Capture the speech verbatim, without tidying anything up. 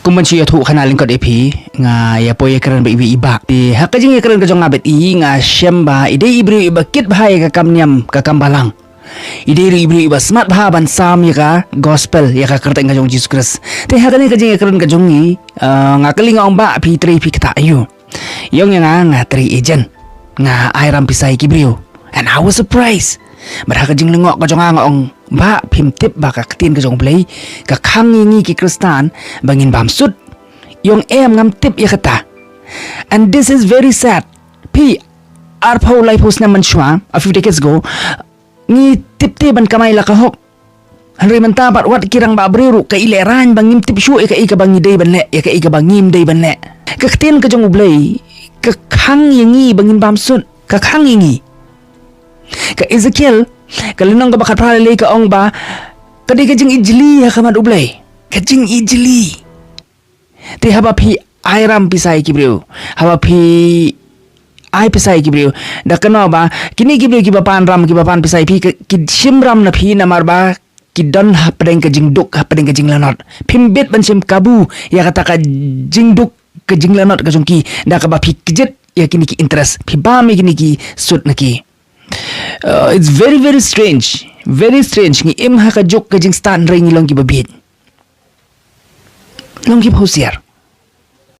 Kumban shu ïathuh khana lyngkot ïa phi, nga ïa poi ïa kren ba iwei i bah. Te ha ka jingïakren ka jong nga bad i, nga shem ba i dei i briew iba kit bha ïa ka kam niam ka kam balang. I dei ruh i briew iba smat bha ban sam ïa ka gospel, ïa ka kyrteng ka jong Jisu Khrist. Te ha kane ka jingïakren ka jong ngi, ah, nga kylli, nga ong, "Bah, phi trei phi ktah aïu?" I ong ïa nga, "Nga trei agent. Nga ai ram pisa ïa ki briew." And I was surprised. Bad ha ka jinglyngngoh ka jong nga, nga ong, "Bah, phim tip ba ka ktien ka jong U Blei ka khang ïa ngi ki Khristan ba ngin bamsut?" I ong, "Em, ngam tip ïa kata." And this is very sad. Phi, arphew laiphew snem mynshuwa, a few decades ago, ngi tip te ban kamai la ka hok. Hynrei mynta pat wat ki rangbah briew ruh ka i lehraiñ ba ngim tip shuh ïa kaei kaba ngi dei ban leh, ïa kaei kaba ngim dei ban leh. Ka ktien ka jong U Blei ka khang ïa ngi ba ngin bamsut, ka khang ïa ngi. Ka Ezekiel, ka lynnong kaba khatphra, lei ka ong ba ka dei ka jingijli ha khmat U Blei. Ka jingijli. Te haba phi ai ram pisa ïa ki briew, haba phi ai pisa ïa ki briew, da kano ba kine ki briew kiba pan ram, kiba pan pisa ïa phi, ki, ki shim ram na phi namar ba ki don hapdeng ka jingduk, hapdeng ka jinglanot. Phim bit ban shim kabu ïa kata ka jingduk, ka jinglanot ka jong ki, da kaba phi kjit ïa kine ki interest, phi bam ïa kine ki sut na ki. Uh, it's very, very strange. Very strange. Ngi im ha ka juk ka jingstad hynrei ngi long kiba bieit. Long kiba husiar.